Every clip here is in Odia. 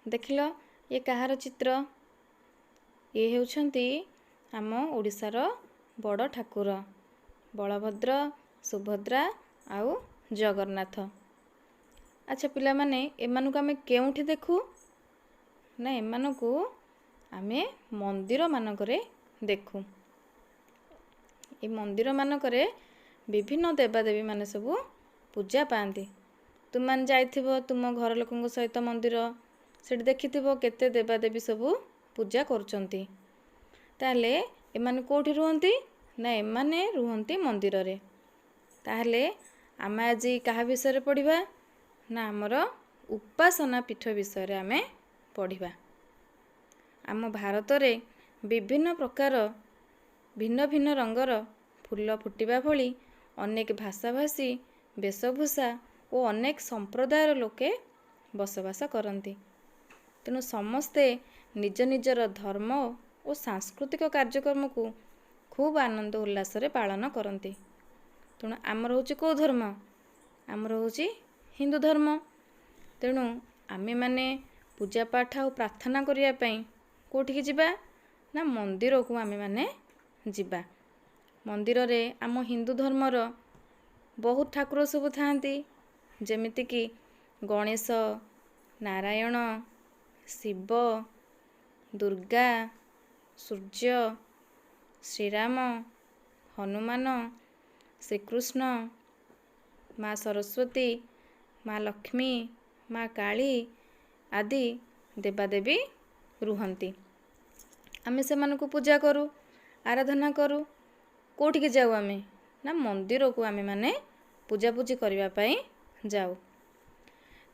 ଦେଖିଲ, ଇଏ କାହାର ଚିତ୍ର? ଇଏ ହେଉଛନ୍ତି ଆମ ଓଡ଼ିଶାର ବଡ଼ ଠାକୁର ବଳଭଦ୍ର, ସୁଭଦ୍ରା ଆଉ ଜଗନ୍ନାଥ। ଆଚ୍ଛା ପିଲାମାନେ, ଏମାନଙ୍କୁ ଆମେ କେଉଁଠି ଦେଖୁ? ନା, ଏମାନଙ୍କୁ ଆମେ ମନ୍ଦିରମାନଙ୍କରେ ଦେଖୁ। ଏ ମନ୍ଦିରମାନଙ୍କରେ ବିଭିନ୍ନ ଦେବାଦେବୀମାନେ ସବୁ ପୂଜା ପାଆନ୍ତି। ତୁମେମାନେ ଯାଇଥିବ ତୁମ ଘର ଲୋକଙ୍କ ସହିତ ମନ୍ଦିର, ସେଠି ଦେଖିଥିବ କେତେ ଦେବାଦେବୀ ସବୁ ପୂଜା କରୁଛନ୍ତି। ତାହେଲେ ଏମାନେ କେଉଁଠି ରୁହନ୍ତି? ନା, ଏମାନେ ରୁହନ୍ତି ମନ୍ଦିରରେ। ତାହେଲେ ଆମେ ଆଜି କାହା ବିଷୟରେ ପଢ଼ିବା? ନା, ଆମର ଉପାସନା ପୀଠ ବିଷୟରେ ଆମେ ପଢ଼ିବା। ଆମ ଭାରତରେ ବିଭିନ୍ନ ପ୍ରକାର ଭିନ୍ନ ଭିନ୍ନ ରଙ୍ଗର ଫୁଲ ଫୁଟିବା ଭଳି ଅନେକ ଭାଷାଭାଷୀ, ବେଶଭୂଷା ଓ ଅନେକ ସମ୍ପ୍ରଦାୟର ଲୋକେ ବସବାସ କରନ୍ତି। ତେଣୁ ସମସ୍ତେ ନିଜ ନିଜର ଧର୍ମ ଓ ସାଂସ୍କୃତିକ କାର୍ଯ୍ୟକ୍ରମକୁ ଖୁବ୍ ଆନନ୍ଦ ଉଲ୍ଲାସରେ ପାଳନ କରନ୍ତି। ତେଣୁ ଆମର ହେଉଛି କେଉଁ ଧର୍ମ? ଆମର ହେଉଛି ହିନ୍ଦୁ ଧର୍ମ। ତେଣୁ ଆମେମାନେ ପୂଜାପାଠ ଆଉ ପ୍ରାର୍ଥନା କରିବା ପାଇଁ କେଉଁଠିକି ଯିବା? ନା, ମନ୍ଦିରକୁ ଆମେମାନେ ଯିବା। ମନ୍ଦିରରେ ଆମ ହିନ୍ଦୁ ଧର୍ମର ବହୁତ ଠାକୁର ସବୁ ଥାଆନ୍ତି, ଯେମିତିକି ଗଣେଶ, ନାରାୟଣ, ଶିବ, ଦୁର୍ଗା, ସୂର୍ଯ୍ୟ, ଶ୍ରୀରାମ, ହନୁମାନ, ଶ୍ରୀକୃଷ୍ଣ, ମା ସରସ୍ୱତୀ, ମା ଲକ୍ଷ୍ମୀ, ମା କାଳୀ ଆଦି ଦେବାଦେବୀ ରୁହନ୍ତି। ଆମେ ସେମାନଙ୍କୁ ପୂଜା କରୁ, ଆରାଧନା କରୁ। କେଉଁଠିକି ଯାଉ ଆମେ? ନା, ମନ୍ଦିରକୁ ଆମେମାନେ ପୂଜାପୂଜି କରିବା ପାଇଁ ଯାଉ।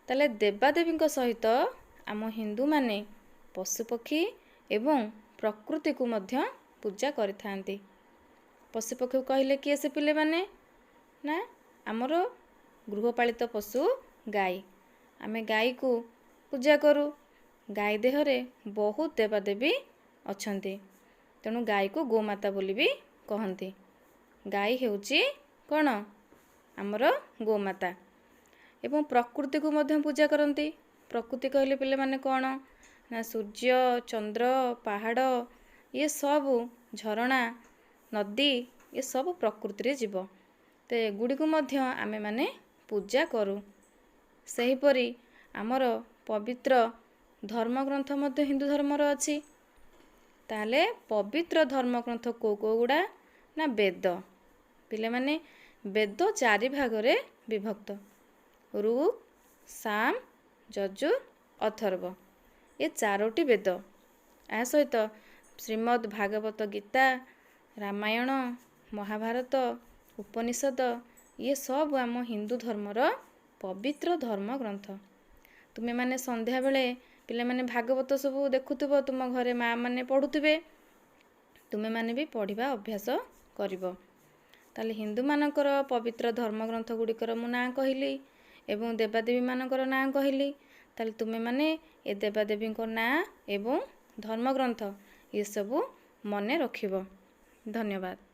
ତାହେଲେ ଦେବାଦେବୀଙ୍କ ସହିତ ଆମ ହିନ୍ଦୁମାନେ ପଶୁପକ୍ଷୀ ଏବଂ ପ୍ରକୃତିକୁ ମଧ୍ୟ ପୂଜା କରିଥାନ୍ତି। ପଶୁପକ୍ଷୀ କହିଲେ କିଏ ସେ ପିଲାମାନେ? ନା, ଆମର ଗୃହପାଳିତ ପଶୁ ଗାଈ। ଆମେ ଗାଈକୁ ପୂଜା କରୁ। ଗାଈ ଦେହରେ ବହୁତ ଦେବାଦେବୀ ଅଛନ୍ତି, ତେଣୁ ଗାଈକୁ ଗୋମାତା ବୋଲି ବି କହନ୍ତି। ଗାଈ ହେଉଛି କ'ଣ? ଆମର ଗୋମାତା। ଏବଂ ପ୍ରକୃତିକୁ ମଧ୍ୟ ପୂଜା କରନ୍ତି। ପ୍ରକୃତି କହିଲେ ପିଲାମାନେ କ'ଣ? ନା, ସୂର୍ଯ୍ୟ, ଚନ୍ଦ୍ର, ପାହାଡ଼, ଇଏ ସବୁ, ଝରଣା, ନଦୀ, ଏସବୁ ପ୍ରକୃତିରେ ଯିବ। ତ ଏଗୁଡ଼ିକୁ ମଧ୍ୟ ଆମେମାନେ ପୂଜା କରୁ। ସେହିପରି ଆମର ପବିତ୍ର ଧର୍ମଗ୍ରନ୍ଥ ମଧ୍ୟ ହିନ୍ଦୁ ଧର୍ମର ଅଛି। ତାହେଲେ ପବିତ୍ର ଧର୍ମଗ୍ରନ୍ଥ କେଉଁ କେଉଁ ଗୁଡ଼ା? ନା, ବେଦ। ପିଲାମାନେ, ବେଦ ଚାରି ଭାଗରେ ବିଭକ୍ତ: ଋକ୍, ସାମ, ଯଜୁର୍, ଅଥର୍ବ। ଏ ଚାରୋଟି ବେଦ। ଏହା ସହିତ ଶ୍ରୀମଦ୍ ଭାଗବତ ଗୀତା, ରାମାୟଣ, ମହାଭାରତ, ଉପନିଷଦ, ଇଏ ସବୁ ଆମ ହିନ୍ଦୁ ଧର୍ମର ପବିତ୍ର ଧର୍ମଗ୍ରନ୍ଥ। ତୁମେମାନେ ସନ୍ଧ୍ୟାବେଳେ ପିଲାମାନେ ଭାଗବତ ସବୁ ଦେଖୁଥିବ, ତୁମ ଘରେ ମା ମାନେ ପଢ଼ୁଥିବେ, ତୁମେମାନେ ବି ପଢ଼ିବା ଅଭ୍ୟାସ କରିବ। ତାହେଲେ ହିନ୍ଦୁମାନଙ୍କର ପବିତ୍ର ଧର୍ମଗ୍ରନ୍ଥ ଗୁଡ଼ିକର ମୁଁ ନାଁ କହିଲି ଏବଂ ଦେବାଦେବୀମାନଙ୍କର ନାଁ କହିଲି। ତାହେଲେ ତୁମେମାନେ ଏ ଦେବାଦେବୀଙ୍କ ନାଁ ଏବଂ ଧର୍ମଗ୍ରନ୍ଥ ଏସବୁ ମନେ ରଖିବ। ଧନ୍ୟବାଦ।